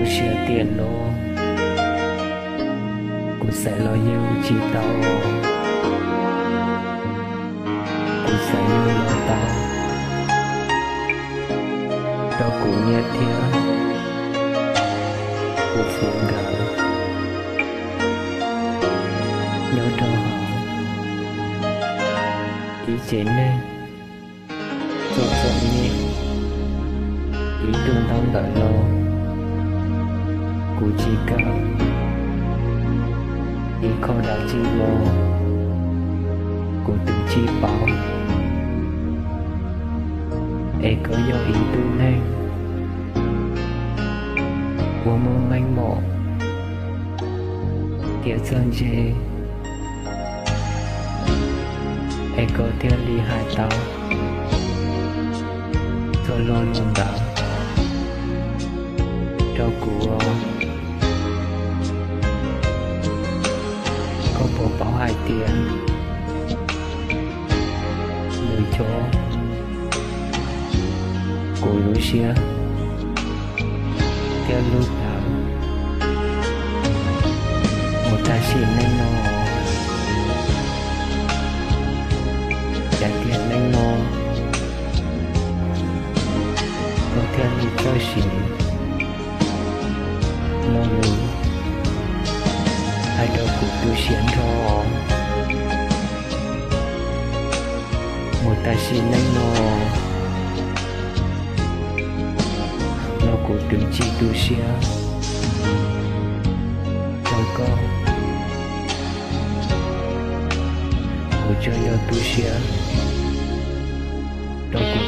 Siab tiag los, kuv xaiv los yeej tsis tau. Kuv xaiv yeej los tau, rau kuv nyiaj thiab kuv fiav nkawd nyob rau hauv ib tsev neeg txom txom nyem. Ib tug ntaub ntawv los kuv tsis kawm, ib qho dab tsi los kuv twb tsis paub. Es koj yog ib tug neeg uas muaj meej mom thiab txawj ntse, es koj thiaj li hais tau txoj lo lus ntawd rau kuv os. Koj puas paub hais tias nws chob kuv lub siab thiab lub plawv mus tag sim neej no? Cas tiam neej no koj thiaj li txawj siv lo lus hais rau kuv tu siab nrho? Mus tag sim neej no los kuv twb tsis tu siab rau koj. Kuv tsuas yog tu siab rau kuv